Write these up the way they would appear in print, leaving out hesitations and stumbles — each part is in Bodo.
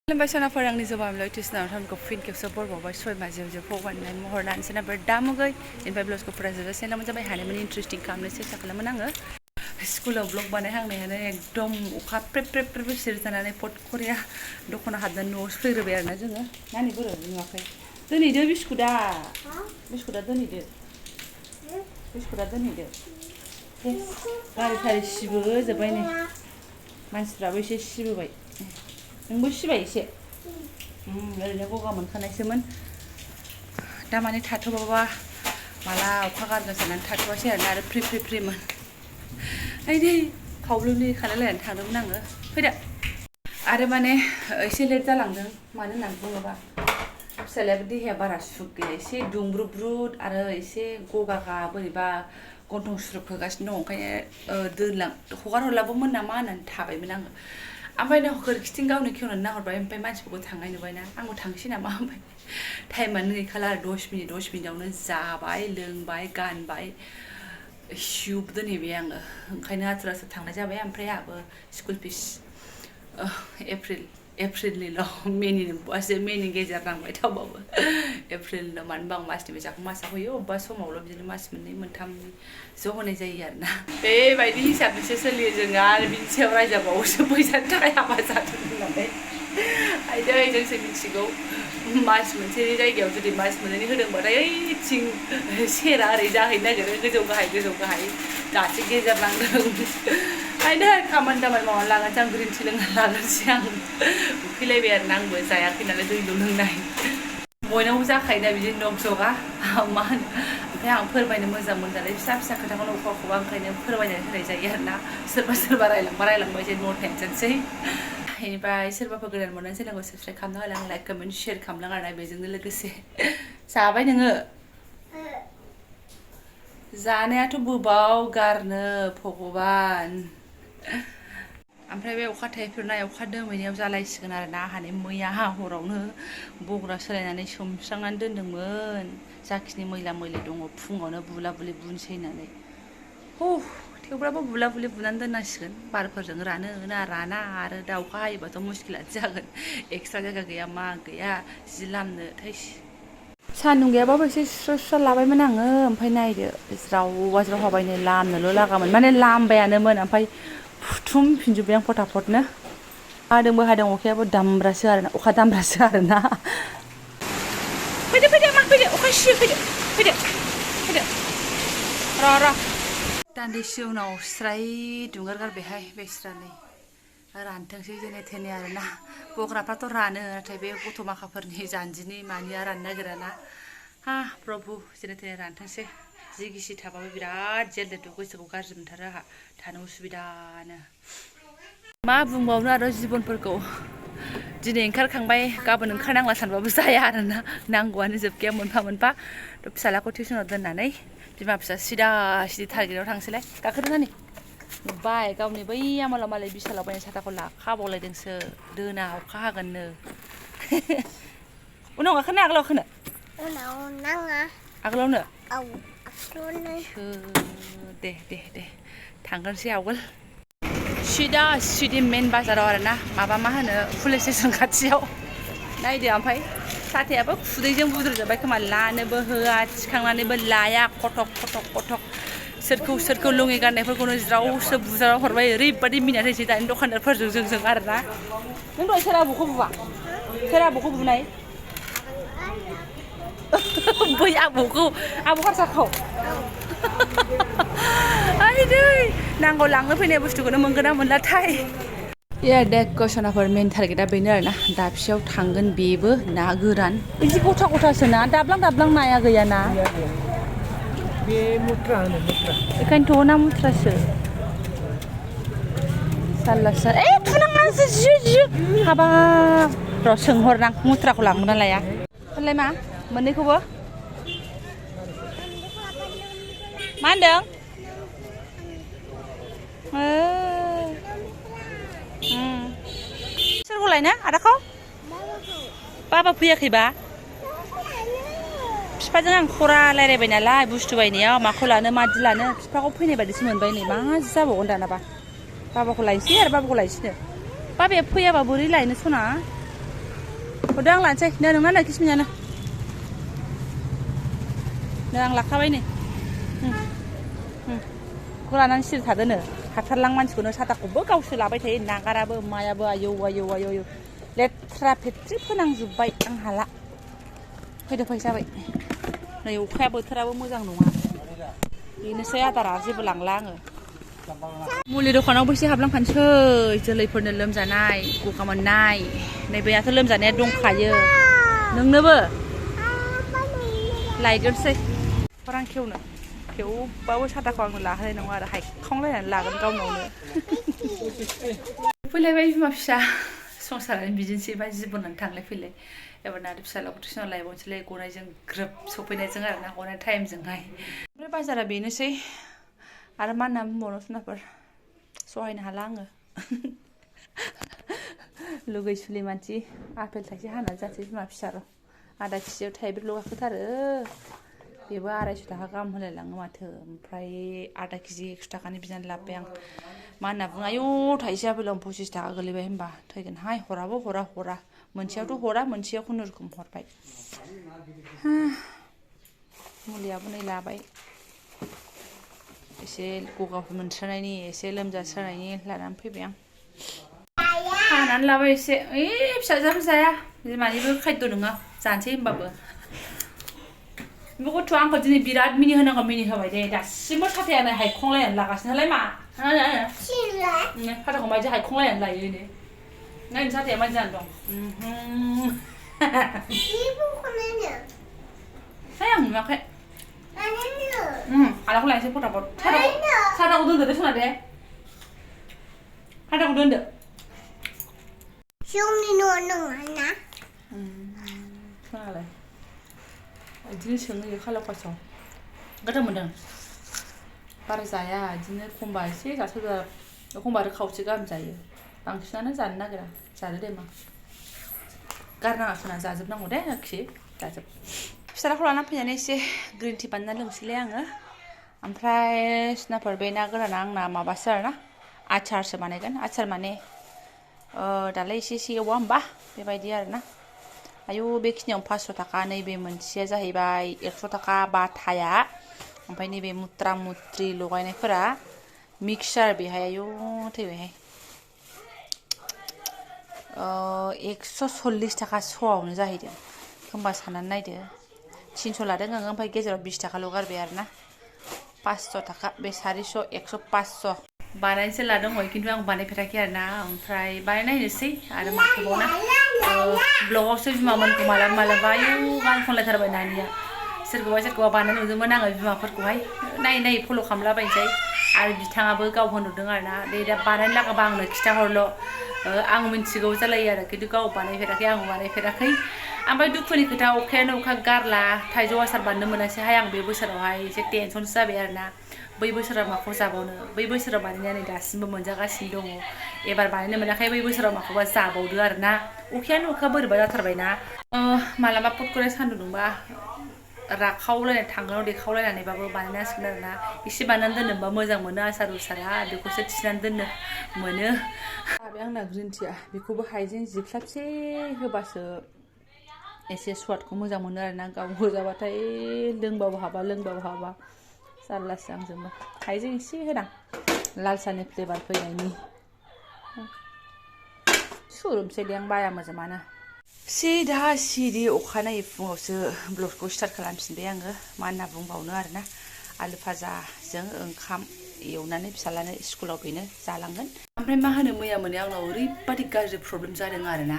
Lembai sana parang ni Jobanivlog tisna tham ko fin ke support bawa soi ma jeu jeu pokwan nan mohor nan sana berdamugai in bai blogs ko praja sena mun jabai hane mun interesting kamne se sakala menanga school of vlog banai hang ne ekdom ukha prep sir tanane pot korea dokona hadna no sfeir be arna जोङो nani boro nuakai doni de biskuda doni de gari tari sibo जाबाय ne मानसिफ्राबो एसे सिबोबाय नोंबो सिबाय एसे ओरैनो गगा मोनखानायसोमोन दा माने थाथ'बाबा माला अखा गारगोन साननानै थाथ'वासै आरो फ्रिमोन आइदै खावब्लुनि खालायलायनानै थांदोंमोन आङो फैदो आरो माने एसे लेट जालांदों मानो होननानै बुङोबा फिसालायाबो देहाया बारा सुख गैया एसे दुंब्रुद आरो एसे गगागा बोरैबा गन्थं सुरुप होगासिनो दं ओंखायनो हगार हरलाबोमोन नामा होननानै थाबायमोन आङो ओमफ्राय नो खोरखिथिं गावनो खेवनानै नाहरबाय ओमफ्राय मानसिफोरखौ थांनाय नुबायना आंबो थांसै नामा ओमफ्राय टाइमानो गैखाला 10 मिनिटावनो जाबाय लोंबाय गानबाय सिउबदो नैबे आङो ओंखायनो आथुर थांनाय जाबाय ओमफ्राय आंबो स्कुल फिस एप्रिलनिल' मेनि गेजेर नांबाय थावबाबो एप्रिलनिल' मानो होनबा आं मासनि फैसाखौ मासाव होयो अबेबा समावल' बिदिनो मास मोननै मोनथामनि ज' होनाय जायो आरोना बेबायदि हिसाबैसो सोलियो जोङो आरो बिनि सायाव रायजाबावोसो फैसानि थाखाय हाबा जादों होननानै आइदै जोंसो मिथिगौ मास मोनसेनि जायगायाव जुदि मास मोननैनि होदोंबाथाय ओइथिं सेरा ओरै जाहैनो नागिरो गोजौ गाहाय दासो गेजेर नांदों आइदै खामानि दामानि मावनानै लागोनसै आं ग्रिन टि लोंनानै लागोनसै आं उखैलायबाय आरोना आंबो जायाखै नालाय दैल' लोंनाय बयनावबो जाखायोना बिदिनो नक जगा मा होनो ओमफ्राय आं फोरमायनो मोजां मोननानै फिसा खोथाखौनो अबेखौबा ओंखायनो फोरमायनानै होनाय जायो आरोना सोरबा रायलांबाय जे न' टेनसनसै बेनिफ्राय सोरबाफोर गोदान मोननानै चेनेलखौ साबस्क्राइब खालामना होलां लाइक कमेन्ट शेयार खालामलां आरोना बेजोंनो लोगोसे जाबाय नोङो जानायाथ' बबाव गारनो भगबान ओमफ्राय बे अखा थाइफ्रिनाय अखा दोमैनायाव जालायसिगोन आरोना आंहानि मैया हरावनो बग्रा सोलायनानै सोमस्रांनानै दोन्दोंमोन जाखिनि मैला दङ फुङावनो बुला बुलि बुनोसै होननानै थेवब्लाबो बुला बुलि बुनानै दोननांसिगोन बारफोरजों रानो ना राना आरो दा अखा हायोबाथ' मुस्किलानो जागोन एक्सट्रा जायगा गैया मा गैया जि लामनो थाइस सान्दुं गैयाबाबो एसे सुस्रा लाबायमोन आङो ओमफ्राय नायदो ज्राव हाबायनो लामनोल' लागामोन माने लामबायानोमोन ओमफ्राय फुथुमफिनजोब्बाय आं फटाफटनो हादोंबो हादों अखायाबो दामब्रासो आरोना फैदो मा फैदो अखा सियो फैदो र' दान्दिसे उनाव स्राय दुंगारगारबायहाय बेस्रानै रानथोंसै जेने थेने आरोना बग्राफ्राथ' रानो नाथाय बे गथ' माखाफोरनि जानजिनि मानिया राननो नागिराना प्रभु जेने थेने रानथोंसै जि गिसि थाबाबो बिराद जेलदेथु गोसोखौ गाज्रि मोनथारो आंहा थानो उसुबिदानो मा बुंबावनो आरो जिबनफोरखौ दिनै ओंखारखांबाय गाबोन ओंखारनांला सानबाबो जाया आरोना नांगौआनो जोबखाया मोनफा थ' फिसालाखौ टिउसनाव दोननानै बिमा फिसा सिदा टारगेटआव थांसैलाय गाखोदो नानि नुबाय गावनि बै आमोलाव मालाय बिसालाव बायनाय साथाखौ लाखाबावलायदोंसो दोना अखा हागोननो उनाव गाखोना आगोलाव गाखोनो उनाव नाङा आगोलावनो औ आगोलावनो दे थांगोनसै आवगोल सिदा मेन बाजाराव आरोना माबा मा होनो पुलिस स्टेसन खाथियाव नायदो ओमफ्राय साथायाबो खुदैजों बुद्रुजोब्बाय खोमा लानोबो होआ थिखांनानैबो लाया खटक सोरखौ लङि गाननायफोरखौनो ज्रावसो बुजाराव हरबाय ओरैबादि मिनिनानै होसै दानि दखानदारफोरजों जों आरोना नों दहाय सोर आबौखौ बुनाय बै आबौ हारसाखौ आइदै नांगौ लांनो फैनाय बुस्थुखौनो मोनगोन ना मोनलाथाय डेक'रेसनाफोर मेन टारगेटआ बेनो आरोना दाबसेयाव थांगोन बेबो ना गोरान बिदि गथासो ना दाब्लां नाया गैयाना बे मुथ्रा होनो मुथ्रा बेखायनोथ' ना मुथ्रासो जारलासो थुनाङासो जियो हाबाब र' सोंहरनां मुथ्राखौ लांगोन ना लाया होनलाय मा मोननैखौबो मा होनदों सोरखौ लायनो आदाखौ बाबा फैयाखैबा बिफाजों आं खरा रायलायबाय नालाय बुस्थु बायनायाव माखौ लानो मादि लानो बिफाखौ फैनाय बायदिसो मोनबाय नै मा जाबावगोन दानाबा बाबाखौ लायनोसै आरो बाबाखौ लायनोसैनो बाबाया फैयाबा बोरै लायनो सना हरदो आं लानोसै नो नोंना नै किसमिनानो नो आं लाखाबाय नै खौ लानानै सिरि थादोनो हाथारलां मानसिखौनो साथाखौबो गावसो लाबाय थायो नागाराबो मायाबो आयौ आयौ आयौ आयौ लेथ्रा फेथ्रि फोनांजोब्बाय आं हाला फैदो फै जाबाय नै अखाया बोथोराबो मोजां नङा बेनोसै आदारा जेबो लांला आङो मुलि दखानावबो एसे हाबलांफानोसै जोलैफोरनो लोमजानाय गगा मोननाय नैबेयाथ' लोमजानाया दंखायो नोंनोबो लायगोनसै रां खेवनो खेवबाबो साथाखौ आंनो लाहोनाय नङा आरो हायखांलायनानै लागोन गावनावनो फैलायबाय बिमा फिसा संसारानो बिदिनोसै बा जिबनानो थांलाय फैलाय एबार आरो फिसालाखौ टिउसनाव लायबावनोसैलाय गनायजों ग्रोब सफैनायजों आरो ना गनाय टाइमजोंहाय ओमफ्राय बाजारा बेनोसै आरो मा होनना बुंबावनो जुनाफोर सहायनो हाला आङो लुगैसुलि मानसि आपेल थाइसे हानानै जानोसै बिमा फिसा र' आधा केजियाव थाइब्रैल' गाखोथारो बेबो 250 थाखा गाहाम होलायलाङो माथो ओमफ्राय आधा केजि 100 थाखानि बिनानै लाबोबाय आं मा होनना बुङो आयौ थाइसे आपेलावनो 25 थाखा गोलैबाय होनबा थैगोनहाय हराबो हरा मोनसेयावथ' हरा मोनसेयाव खुनुरुखुम हरबाय मुलियाबो नै लाबाय एसे गगा मोनस्रानायनि एसे लोमजास्रानायनि लानानै फैबाय आं हानानै लाबाय एसे फिसाजोआबो जाया बिमानिबो खायद' नङा जानोसै होमबाबो बे गथ'आ आंखौ दिनै बिराद मिनि होनांगौ मिनि होबाय दे दासिमबो साथायानो हायखंलायनानै लागासिनोलाय मा साथाखौ मायदि हायखंलायनानै लायो ने नायनो साथाया मायदि जानानै दं है आं नुवाखै आलाखौ लायनोसै फटाफट साथाखौ दोनदो दे सना दे साथाखौ दोनदो जोंनि न' नङाना सनालाय बिदिनो सोङो खालाव फासाव गोथाव मोनदों बारा जाया बिदिनो एखमबा एसे जासाबो एखमबा आरो खावसे गाहाम जायो बांसिनानो जानो नागिरा जानो दे मा गारनाङा सना जाजोबनांगौ दे आरोखि जाजोब फिसालाखौ लाना फैनानै एसे ग्रिन टि बानायना लोंसैलाय आङो ओमफ्राय सिनाफोर बे ना गोराना आंना माबासो आरोना आचारसो बानायगोन आचार माने दालाय एसे एववा होमबा बेबायदि आरोना आयु बेखिनियाव 500 थाखा नैबे मोनसेया जाहैबाय 100 थाखा बाथाया ओमफ्राय नैबे मुत्रा मुत्रि लगायनायफोरा मिक्सचार बेहाय आयु थैबायहाय 140 थाखा स'आवनो जाहैदों होमबा साननानै नायदो 300 लादों आङो ओमफ्राय गेजेराव 20 थाखाल' गारबाय आरोना 500 थाखा बे 400 100 500 बानायनोसो लादों हय खिन्थु आं बानायफेराखै आरोना ओमफ्राय बानायनायनोसै आरो माथोबावना ब्लगावसो बिमामोनखौ मालाबा आयु गान खनलायथारबाय नानिया सोरखौबा बानायनो नुदोंमोन आङो बिमाफोरखौहाय नायै फल' खालामलाबायनोसै आरो बिथाङाबो गाव होनहरदों आरोना दे दा बानायनो लागाबा आंनो खिथाहरल' आं मिन्थिगौ जालायो आरो खिन्थु गाव बानायफेराखै आं बानायफेराखै ओमफ्राय दुखुनि खोथा अखायानो अखा गारला थाइजौ आसार बानायनो मोनासैहाय आं बे बोसोरावहाय एसे टेनसनसो जाबाय आरोना बै बोसोराव माखौ जाबावनो बै बोसोराव बानायनानै दासिमबो मोनजागासिनो दङ एबार बानायनो मोनाखै बै बोसोराव माखौबा जाबावदो आरोना अखायानो अखा बोरैबा जाथारबायना मालाबा पटकरे सान्दुं दुंबा राखावलायनाय थांगोनाव देखावलायनानैबाबो बानायनांसिगोन आरोना एसे बानायनानै दोननोबा मोजां मोनो आसार उसारा बेखौसो थिनानै दोननो मोनो बे आंना ग्रिन टिया बेखौबो हाइजें जिख्लाबसे होबासो एसे स्वादखौ मोजां मोनो आरोना गाव गोजाबाथाय लोंबाबो हाबा जारलासो आंजोंबो हाइजें एसे होदां लाल साहनि फ्लेभार फैनायनि सुरोमसैलै आं बाया मोजाङानो सिदि अखानायै फुङावसो ब्लगखौ स्टार्ट खालामफिनबाय आङो मा होनना बुंबावनो आरोना आलु भाजाजों ओंखाम एवनानै फिसालानो स्कुलाव बेनो जालांगोन ओमफ्राय मा होनो मैया मोनो आंनाव ओरैबादि गाज्रि प्रब्लेम जादों आरोना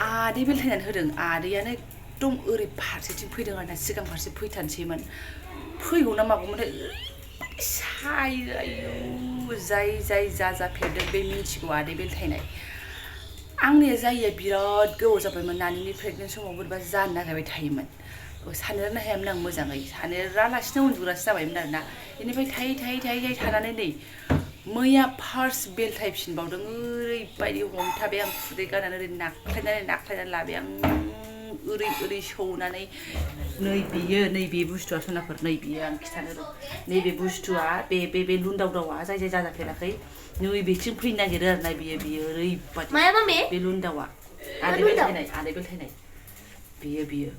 आदै बेलथायनानै होदों आदैयानो एकदम ओरै फारसेथिं फैदों आरोना सिगां फारसे फैथारसैमोन फैगौ ना मागौमोनथाय ओरैबादि सायो आयौ जाय जाजाफेरदों बे मिन्थिगौ आदै बेलथायनाय आंनिया जायैया बिराद गोबाव जाबायमोन नानिनि प्रेगनेन्ट समाव बोरैबा जानो नागिरबाय थायोमोन साननोनो हायामोन आं मोजाङै सानोरालासिनो उन्दुग्रासो जाबायमोन आरोना बेनिफ्राय थायै थानानै नै मैया फार्स्ट बेलथायफिनबावदों ओरैबायदि हमथाबाय आं खुदै गारनानै ओरै नाख्लायनानै लाबाय आं ओरै सौनानै नैबे बुस्थुआ सनाफोर नैबेयो आं खिथानो र' नैबे बुस्थुआ बे लुन्दावदावा जाय जाजाफेराखै नैबेथिं फैनो नागिरो आरोना बियो ओरैबादि बे लुन्दावा आदै बेलथायनाय बियो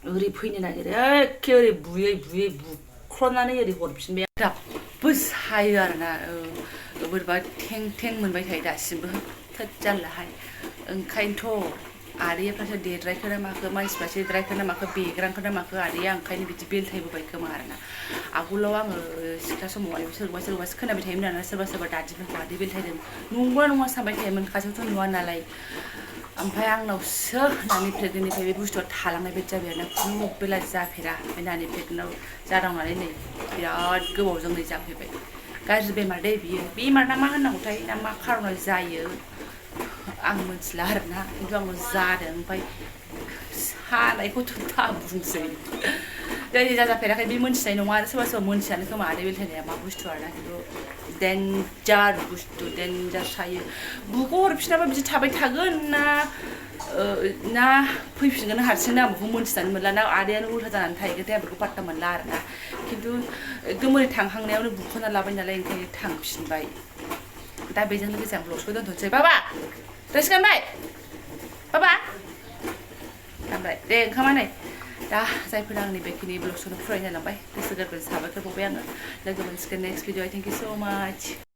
ओरै फैनो नागिरो एखे ओरै बुयै बुख्र'नानै ओरै हरफिनबाय दाबो सायो आरोना बोरैबा थें मोनबाय थायो दासिमबो थोद जारलाहाय ओंखायनोथ' आदैफ्रासो देद्रायखो ना माखो मानसिफ्रासो देद्रायखो ना माखो बेग्रांखो ना माखो आदैया ओंखायनो बिदि बेलथायबोबाय खोमा आरोना आगोलाव आङो सिख्ला समाव सोरबासो खोनाबाय थायोमोन आरोना सोरबा दादिफोरखौ आदै बेलथायदों नंगौना सानबाय थायोमोन खाथियावथ' नुवा नालाय ओमफ्राय आंनावसो नानि प्रेगनेन्टनिफ्राय बे बुस्थुआ थालांनाय बायदि जाबाय आरोना खुनु बेला जाफेरा बे नानि प्रेगनेन्टआव जादावनानै नै बिराद गोबावजों नै जाफैबाय गाज्रि बेमार दै बियो बेमार ना मा होननांगौथाय ना मा खारनाव जायो आं मिथिला आरोना खिन्थु आंनाव जादों ओमफ्राय सानायखौथ' दा बुंसै जायनि जाफेराखै बे मोनथिनाय नङा आरो सोरबा मोनथियानो खोमा आदै बेलथायनाया मा बुस्थु आरोना खिन्थु देन्जार बुस्थु देन्जार सायो बुखौ हरफिनाबा बिदि थाबाय थागोन ना फैफिनगोन हारसिंनो आं बेखौ मोनथिनानै मोनला ना आदैयानो उल्था जानानै थाहैगोनथाय आं बेखौ पात्ता मोनला आरोना खिन्थु एकदम ओरै थांहांनायावनो बुख'ना लाबाय नालाय ओंखायनो थांफिनबाय दा बेजों लोगोसे आं ब्लगखौ दोनथ'नोसै बाबा ड्रेस गानबाय बाबा गानबाय दे ओंखामा नै दा जायफोरा आंनि बेखिनि ब्लगखौनो फरायनो जालांबाय गोसो गोरबोजों साबायखर बावबाय आङो लोगो मोनसिगोन नेक्स्ट भिडिअ थेंक इउ सो माच